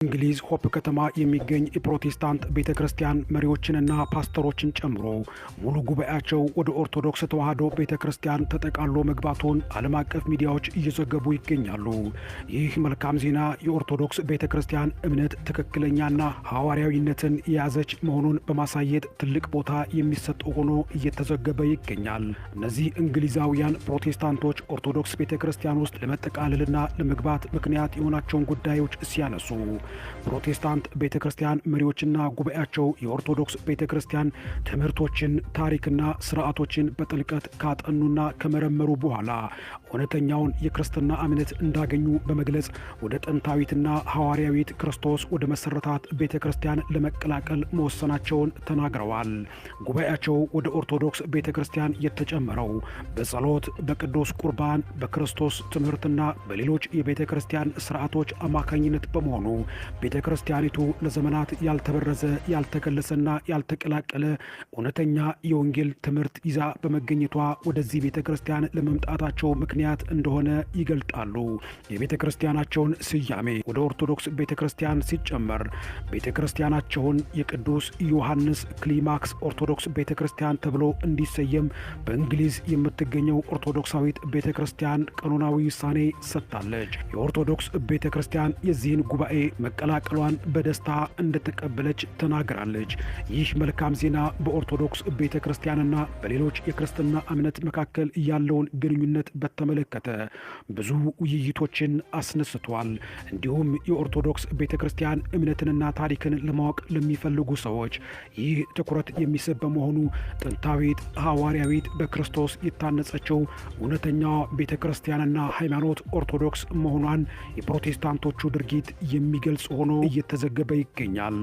እንግሊዝ ሆፕ ከተማ የሚገኝ የፕሮቴስታንት ቤተ ክርስቲያን መሪዎችንና ፓስተሮችን ጨምሮ ሙሉ ጉባኤያቸው ወደ ኦርቶዶክስ ተዋሕዶ ቤተ ክርስቲያን ተጠቃሎ መግባቱን ዓለም አቀፍ ሚዲያዎች እየዘገቡ ይገኛሉ። ይህ መልካም ዜና የኦርቶዶክስ ቤተ ክርስቲያን እምነት ትክክለኛና ሐዋርያዊነትን የያዘች መሆኑን በማሳየት ትልቅ ቦታ የሚሰጠው ሆኖ እየተዘገበ ይገኛል። እነዚህ እንግሊዛውያን ፕሮቴስታንቶች ኦርቶዶክስ ቤተ ክርስቲያን ውስጥ ለመጠቃለልና ለመግባት ምክንያት የሆናቸውን ጉዳዮች ሲያነሱ፣ ፕሮቴስታንት ቤተ ክርስቲያን መሪዎችና ጉባኤያቸው የኦርቶዶክስ ቤተ ክርስቲያን ትምህርቶችን፣ ታሪክና ስርዓቶችን በጥልቀት ካጠኑና ከመረመሩ በኋላ እውነተኛውን የክርስትና እምነት እንዳገኙ በመግለጽ ወደ ጥንታዊትና ሐዋርያዊት ክርስቶስ ወደ መሰረታት ቤተ ክርስቲያን ለመቀላቀል መወሰናቸውን ተናግረዋል። ጉባኤያቸው ወደ ኦርቶዶክስ ቤተ ክርስቲያን የተጨመረው በጸሎት፣ በቅዱስ ቁርባን፣ በክርስቶስ ትምህርትና በሌሎች የቤተ ክርስቲያን ስርዓቶች አማካኝነት በመሆኑ ቤተ ክርስቲያኒቱ ለዘመናት ያልተበረዘ፣ ያልተከለሰና ያልተቀላቀለ እውነተኛ የወንጌል ትምህርት ይዛ በመገኘቷ ወደዚህ ቤተ ክርስቲያን ለመምጣታቸው ምክንያት እንደሆነ ይገልጣሉ። የቤተ ክርስቲያናቸውን ስያሜ ወደ ኦርቶዶክስ ቤተ ክርስቲያን ሲጨመር ቤተ ክርስቲያናቸውን የቅዱስ ዮሐንስ ክሊማክስ ኦርቶዶክስ ቤተ ክርስቲያን ተብሎ እንዲሰየም በእንግሊዝ የምትገኘው ኦርቶዶክሳዊት ቤተ ክርስቲያን ቀኖናዊ ውሳኔ ሰጥታለች። የኦርቶዶክስ ቤተ ክርስቲያን የዚህን ጉባኤ መቀላቀሏን በደስታ እንደተቀበለች ተናግራለች። ይህ መልካም ዜና በኦርቶዶክስ ቤተ ክርስቲያንና በሌሎች የክርስትና እምነት መካከል ያለውን ግንኙነት በተመለከተ ብዙ ውይይቶችን አስነስቷል። እንዲሁም የኦርቶዶክስ ቤተ ክርስቲያን እምነትንና ታሪክን ለማወቅ ለሚፈልጉ ሰዎች ይህ ትኩረት የሚስብ በመሆኑ ጥንታዊት፣ ሐዋርያዊት፣ በክርስቶስ የታነጸችው እውነተኛዋ ቤተ ክርስቲያንና ሃይማኖት ኦርቶዶክስ መሆኗን የፕሮቴስታንቶቹ ድርጊት የሚገልጽ ሆኖ እየተዘገበ ይገኛል።